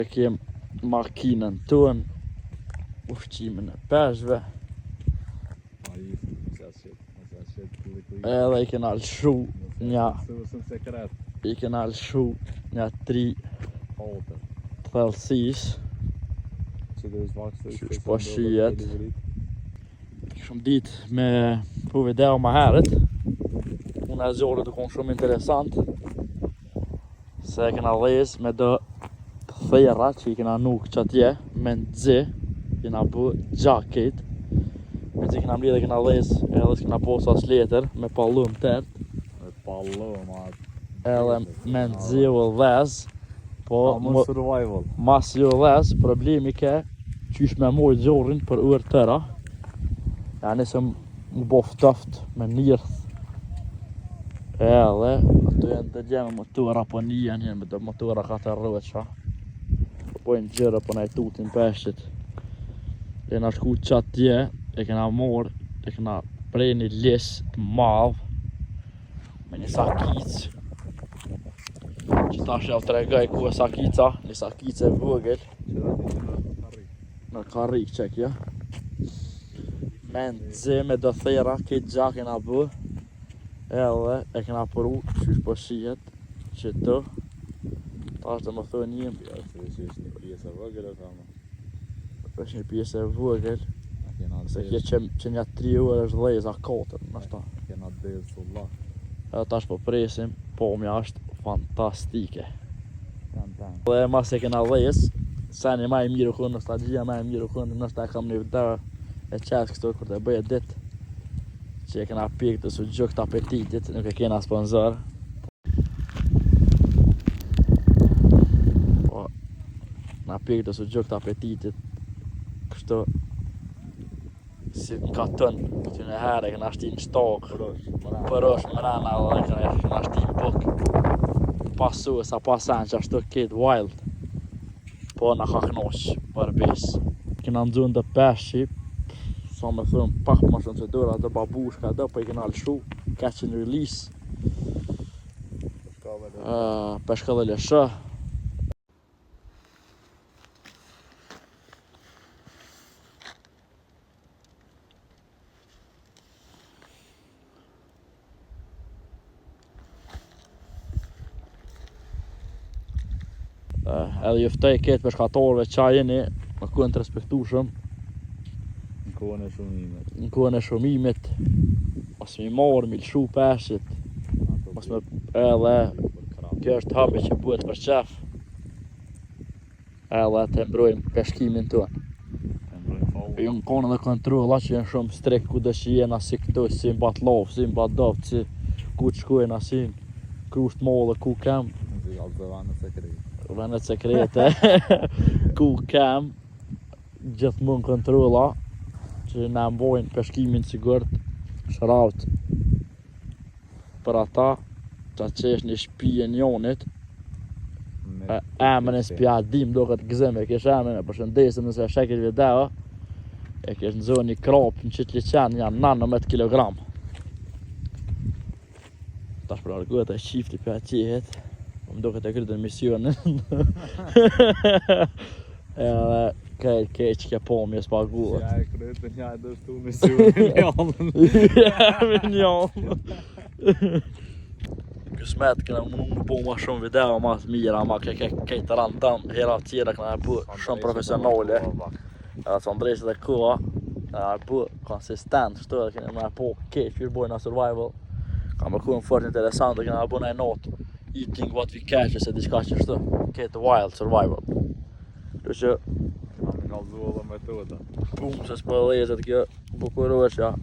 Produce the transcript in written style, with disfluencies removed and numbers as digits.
E kem makinën tonë, ushqimin e peshqve, edhe i kena lëshu një, i kena lëshu një tri thellësis, Qysh po shihet. Shumë ditë me bu video ma herët, puna e zjarrit u konë shumë interesant, Se e kena dhez me do therra që i kena nuk që atje, me nxi, kena bu gjaket, me nxi kena mledh e kena dhez, edhe s'kena pos as letër, me pallum tert. Me pallum, a... Edhe me nxi u dhez, po... Më survival. Mas ju dhez, problemi ke, qysh me mojt zjarrin për orë tëra, ja nisëm Mu bo ftoft me nirth Edhe ato janë të gjeme motora po njën janë me do motora ka të rrët qa Po bojnë gjëra po na i tutin peshqit Jena shku qatje e kena morë e kena pre një lis të madh Me një sakicë Që tash jau tregoj ku e sakica Një sakicë e vogël Në karrik që kjo Me nxi me do thera Këtë gja kena bu Edhe e kena pru Qysh po shihet Qëtu Tash do më thë një Ja, se që është një pjesë e vogël e thamë. është një pjesë e vogël Se kjo që, që një 3 orë është dhezë a 4 nështë Kena dhezë së Allah. Edhe tash po presim Pomja është fantastike Tan tan. Dhe mas e kena dhez Seni ma e mirë u konë, nostalgjia ma e mirë u konë Nështë e kam një video e qesë këtu kur të bëj edit Që e kena pjekë të suxhuk të apetitit Nuk e kena sponsor Po Na pjekë të suxhuk të apetitit Kështu si në katën, që në herë e këna shti në shtokë, përësh mrena dhe këna, këna shti në buk, pasu e sa pasan që ashtu ketë wild, po na ka knoq për besë. Kena nxunë do peshqi, sa me thënë pak më shumë se dora do babushka do, po i kena lëshu, catch and release, uh, peshka dhe lëshë, Edhe ju ftoj këtë peshkatorëve që jeni me konë të respektueshëm në kohën e shumimit. Në kohën e shumimit mos me marr mi lëshu peshqit. Mos me edhe kjo është hobi që bëhet për qef. Edhe të mbrojmë peshkimin tonë. Janë konë edhe kontrolla që janë shumë strikt ku do që jena si këtu, si në Batllavë, si në Badovc, si ku të shkojnë, si në Krushë të Madhe, ku kem. Si ka të vende sekrete. Vende sekrete, ku kem, gjithmonë kontrolla që na mbojnë peshkimin sigurt, shraut për ata që që është një shpi e njonit, emrin s'pja dim do këtë gëzim e kish emrin e përshëndesim nëse e sheh këtë video e kish nxorë një krapë në qitë liqen janë 19 kg Tash për argët e qifti për atjehet Po më duket e krytën misionin Edhe ke ke që ke po më s'paguhet. Ja e krytën, ja e dështu misionin janë. Ja, janë. Kësmet kena mundu me bo ma shumë video ma të mira, ma ke ke ke të random, hera të tjera kena bu shumë profesionale. Edhe të ndrejtë dhe koha, kena bu konsistent, kështu edhe kena me po keq, që bojna survival. Ka me konë fort interesant, dhe kena bu në natë eating what we catch, ose diçka që shtu, këtë wild survival. Kështu që Kena me kallzu edhe metoda. Bum, se s'po dhezet kjo bukuroqja.